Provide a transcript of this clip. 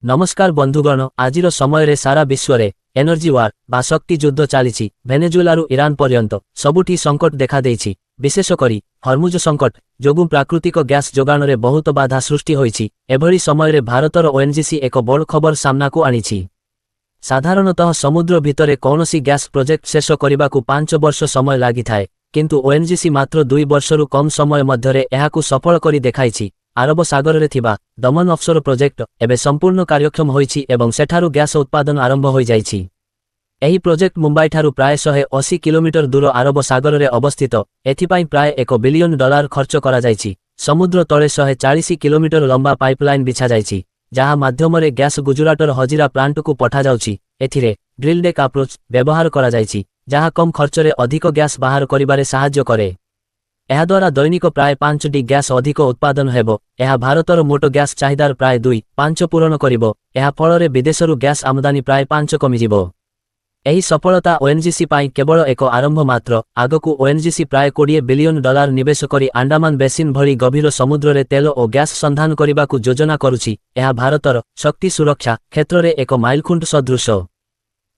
ନମସ୍କାର ବନ୍ଧୁଗଣ, ଆଜିର ସମୟରେ ସାରା ବିଶ୍ୱରେ ଏନର୍ଜି ୱାର ବା ଶକ୍ତି ଯୁଦ୍ଧ ଚାଲିଛି। ଭେନେଜୁଏଲାରୁ ଇରାନ ପର୍ଯ୍ୟନ୍ତ ସବୁଠି ସଙ୍କଟ ଦେଖାଦେଇଛି। ବିଶେଷ କରି ହର୍ମୁଜ ସଙ୍କଟ ଯୋଗୁଁ ପ୍ରାକୃତିକ ଗ୍ୟାସ ଯୋଗାଣରେ ବହୁତ ବାଧା ସୃଷ୍ଟି ହୋଇଛି। ଏଭଳି ସମୟରେ ଭାରତର ଓଏନଜିସି ଏକ ବଡ଼ ଖବର ସାମ୍ନାକୁ ଆଣିଛି। ସାଧାରଣତଃ ସମୁଦ୍ର ଭିତରେ କୌଣସି ଗ୍ୟାସ ପ୍ରୋଜେକ୍ଟ ଶେଷ କରିବାକୁ 5 ବର୍ଷ ସମୟ ଲାଗିଥାଏ, କିନ୍ତୁ ଓଏନଜିସି ମାତ୍ର 2 ବର୍ଷରୁ କମ୍ ସମୟ ମଧ୍ୟରେ ଏହାକୁ ସଫଳ କରି ଦେଖାଇଛି। ଆରବ ସାଗରରେ ଥିବା ଦମନ ଅଫସୋର ପ୍ରୋଜେକ୍ଟ ଏବେ ସମ୍ପୂର୍ଣ୍ଣ କାର୍ଯ୍ୟକ୍ଷମ ହୋଇଛି ଏବଂ ସେଠାରୁ ଗ୍ୟାସ ଉତ୍ପାଦନ ଆରମ୍ଭ ହୋଇଯାଇଛି। ଏହି ପ୍ରୋଜେକ୍ଟ ମୁମ୍ବାଇଠାରୁ ପ୍ରାୟ 180 କିଲୋମିଟର ଦୂର ଆରବ ସାଗରରେ ଅବସ୍ଥିତ। ଏଥିପାଇଁ ପ୍ରାୟ 1 ବିଲିୟନ ଡଲାର ଖର୍ଚ୍ଚ କରାଯାଇଛି। ସମୁଦ୍ର ତଳେ 140 କିଲୋମିଟର ଲମ୍ବା ପାଇପଲାଇନ୍ ବିଛାଯାଇଛି, ଯାହା ମାଧ୍ୟମରେ ଗ୍ୟାସ ଗୁଜୁରାଟର ହଜିରା ପ୍ଲାଣ୍ଟକୁ ପଠାଯାଉଛି। ଏଥିରେ ଡ୍ରିଲ୍ ଡେକ୍ ଆପ୍ରୋଚ୍ ବ୍ୟବହାର କରାଯାଇଛି, ଯାହା କମ୍ ଖର୍ଚ୍ଚରେ ଅଧିକ ଗ୍ୟାସ ବାହାର କରିବାରେ ସାହାଯ୍ୟ କରେ। ଏହାଦ୍ୱାରା ଦୈନିକ ପ୍ରାୟ 5 ଟି ଗ୍ୟାସ ଅଧିକ ଉତ୍ପାଦନ ହେବ। ଏହା ଭାରତର ମୋଟ ଗ୍ୟାସ ଚାହିଦାର ପ୍ରାୟ 2.5 ପୂରଣ କରିବ। ଏହା ଫଳରେ ବିଦେଶରୁ ଗ୍ୟାସ ଆମଦାନୀ ପ୍ରାୟ 5 କମିଯିବ। ଏହି ସଫଳତା ଓଏନଜିସି ପାଇଁ କେବଳ ଏକ ଆରମ୍ଭ ମାତ୍ର। ଆଗକୁ ଓଏନଜିସି ପ୍ରାୟ 20 ବିଲିୟନ ଡଲାର ନିବେଶ କରି ଆଣ୍ଡାମାନ ବେସିନ୍ ଭଳି ଗଭୀର ସମୁଦ୍ରରେ ତେଲ ଓ ଗ୍ୟାସ ସନ୍ଧାନ କରିବାକୁ ଯୋଜନା କରୁଛି। ଏହା ଭାରତର ଶକ୍ତି ସୁରକ୍ଷା କ୍ଷେତ୍ରରେ ଏକ ମାଇଲଖୁଣ୍ଟ ସଦୃଶ।